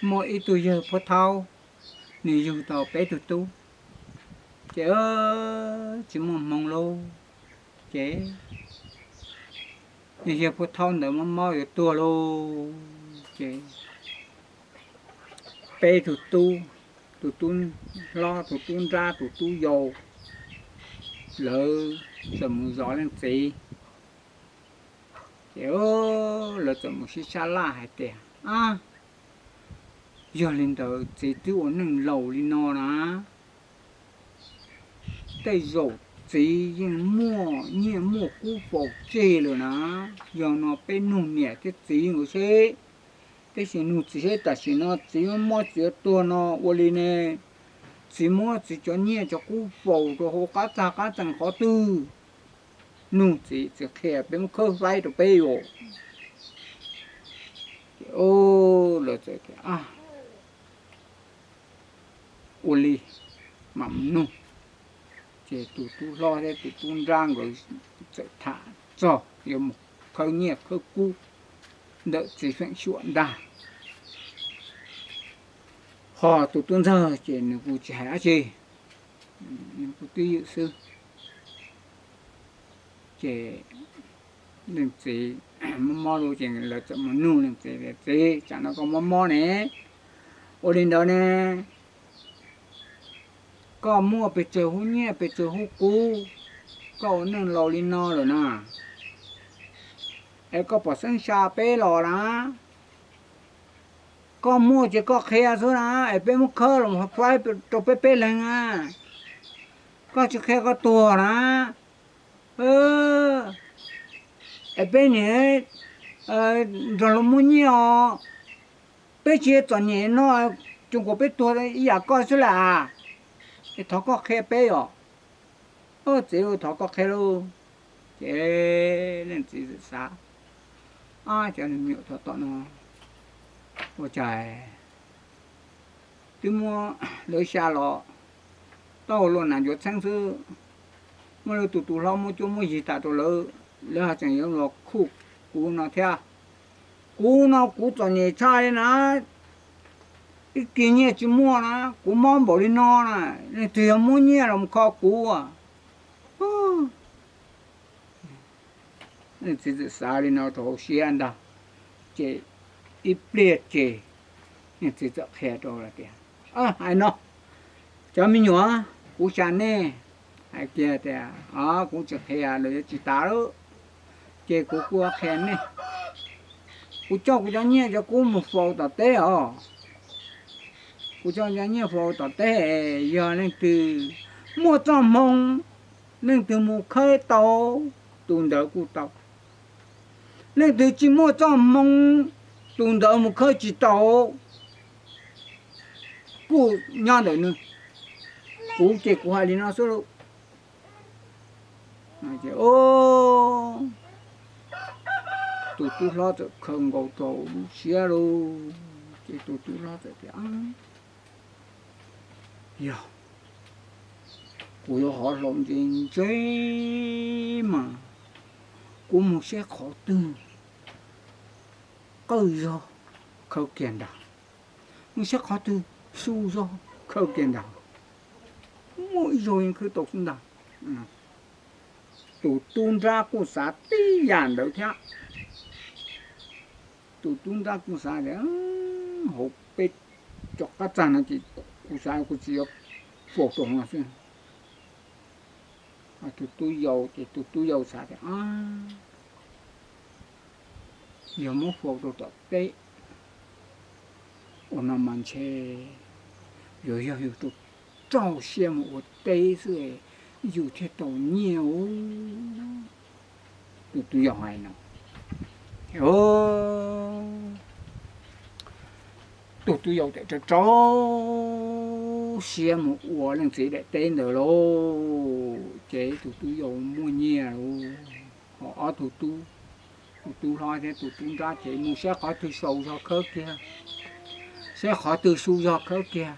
Muaj ib tug yawg phuab thaub, nws yug tau peb tug tub, ces tsis muaj hmoo lauj, ces yawg phuab thaub ntawd mob mob yuav tuag lauj, ces peb tug tub, tus tub hlob, tus tub nrab, tus tub yau, lawv txawm mus zov leej txiv. Ces lawv txawm mus sib sab laj hais tias, ab, yog li ntawd txiv twb ua neej laus li no na, tej zaum txiv yeej muaj nyiaj muaj kub faus tseg lawm na. Yog no peb nug niam thiab txiv nkawd seb, peb sim nug txiv seb tam sim no txiv mob mob txiv yuav tuag no ua li ne, txiv muab txiv cov nyiaj cov kub faus rau hauv qab txag qab txees qhov twg? Nug txiv, txiv qhia peb muab khawb faib rau peb yuav. Ces lawv txawm tias, ab, ua li mam mus nug. Ces tus tub hlob thiab tus tub nrab nkawd txawm tham txog yuav mus khawb nyiaj khawb kub ntawm txiv feem xyuam ntag. Ho tus tub ntxawg ces nws kuj tsis hais dab tsi, nws kuj twj ywm xwb. Ces leej txiv mob mob lauj, ces lawv txawm mus nug leej txiv tias, txiv, tsam no koj mob mob ne, ua li ntawd ne, koj muaj pes tsawg hub nyiaj pes tsawg hub kub, koj ua neej laus li no lawm na, es koj pom xeeb xa peb los na, koj muaj ces koj qhia xwb na, es peb muab khawb los faib rau peb peb leeg na, koj tsis qhia koj tuag na. Es peb niam nrog luag muaj nyiaj os, peb tsis txom nyem no, cuag kuas peb tuag ib yam koj xwb las. Es thov koj qhia peb os. Txiv, thov koj qhia lauj. Ces leej txiv txawm xav, ab, cov me nyuam thov tom no ua cas twb muab lawv xya los, tau luag nas ncuav txheeb xwb, muab lawv tus tus hlob muab cuab muab yig tas rau lawv, lawv ho tseem yuav los khuj kuv no thiab. Kuv no kuv txom nyem tshaj li na, ib kis nyiaj tsis muaj na, kuv mob npaum li no na, leej twg yog muab nyiaj los kho kuv? Leej txiv txawm xav li no rau hauv siab ntag, ces ib pliag ces leej txiv txawm qhia rau tias, hais no, cov me nyuam, kuv xa nej, hais kiag tias, o, kuv tsis qhia los yuav tsis tas lawm, ces kuv kuj qhia nej. Kuv coj kuv cov nyiaj cov kub mus faus tom teb os. Kuv coj cov nyiaj faus tom teb, yog leej twg muaj txoj hmoo, leej twg mus khawb tau, tus ntawd kuj tau. Leej twg tsis muaj txoj hmoo, tus ntawd mus khawb tsis tau, kuj nyob ntawm nws. Kuv ces kuv hais li no xwb lauj. Tus tub hlob txawm khaws nkaus rau lub siab lauj, ces tus tub hlob txawm tias, yog kuv yuav hov hlau ntse ntse mas kuv mus saib qhov twg qawj zog khawb kiag ntag, mus saib qhov twg su zog khawb kiag ntag, muaj ib zaug yeej khawb tau xwb ntag. Tus tub nrab kuj xav tib yam ntawd thiab. Tus tub nrab kuj xav tias, hauv peb cov qab txag no ces kuv xav kuv tsis yuav faus rau no xwb. Tus tub yau ces tus tub yau xav tias, yog muab faus rau tom teb ua no mas ntshe yuav yog yus rau rau siab mus ua teb xwb, yus thiaj tau nyiaj os. Tus tub yau hais no, tus tub yau txawm rau rau siab mus ua leej txiv daim teb ntawd lauj, ces tus tub yau muaj nyiaj lauj. Ho ob tug tub, tus tub hlob thiab tus tub nrab ces mus saib qhov twg su zog khawb kiag, saib qhov twg su zog khawb kiag.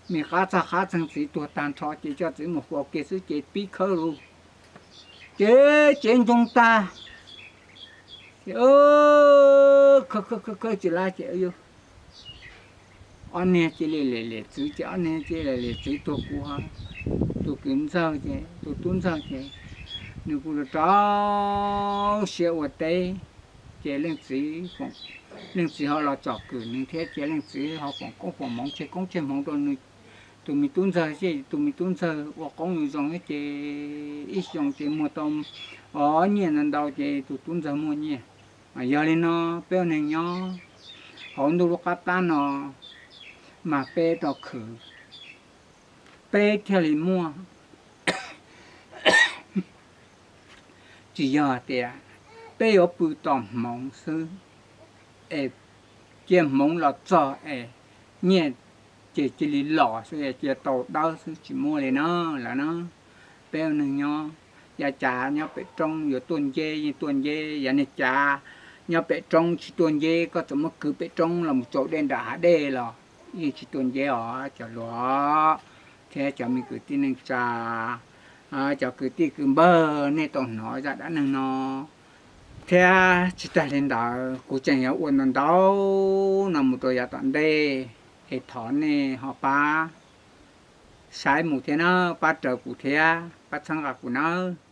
Me qab txag qab txeeg txiv tuag tag nrho ces coj txiv mus faus kiag xwb ces pib khawb lauj. Ces tsev ntsoog tag, khawb khawb khawb tsis lab ces, ob niag cia li lem lem txwv ces ob niag cia li lem lem txwv tuag kuv. Tus kwv ntxawg ces tus tub ntxawg ces nws kuj rau rau siab ua teb, ces leej txiv, leej txiv ho los tsom kwm nws thiab ces leej txiv ho foom koob foom hmoov tseg koob tseg hmoov rau nws tus me tub ntxawg, ces tus me tub ntxawg ua qoob zoo zoo thiab ces ib xyoo ces muag tau ob nyiaj ntau ntau ces tus tub ntxawg muaj nyiaj. Yog li no peb ua neeg nyob hauv ntuj lub qab plab no mas peb rau khwv peb thiaj li muaj. Tsis yog tias peb yuav pw tos hmoov xwb es cia hmoov los txog es nyiaj ces cia li los xwb es cia tau dawb xwb, tsis muaj li no lawm na. Peb ua neeg nyob, yav cav nyob pem roob yuav tuaj nceb yeej tuaj nceb, yav niag cav nyob pem roob tsis tuaj nceb, koj txawm muab kwv pem roob los mus tsaus dej nram hav dej los yeej tsis tuaj nceb os cov hluas thiab cov me kwv tij neej tsa, cov kwv tij kwv npawg nej tau hnov zaj dab neeg no thiab. Tsis tag li ntawd kuv tseem yuav ua ntau ntau no mus rau yav tom ntej, es thov nej ho pab saib mus thiab na, pab raws kuv thiab pab txhawb nqa kuv nawb.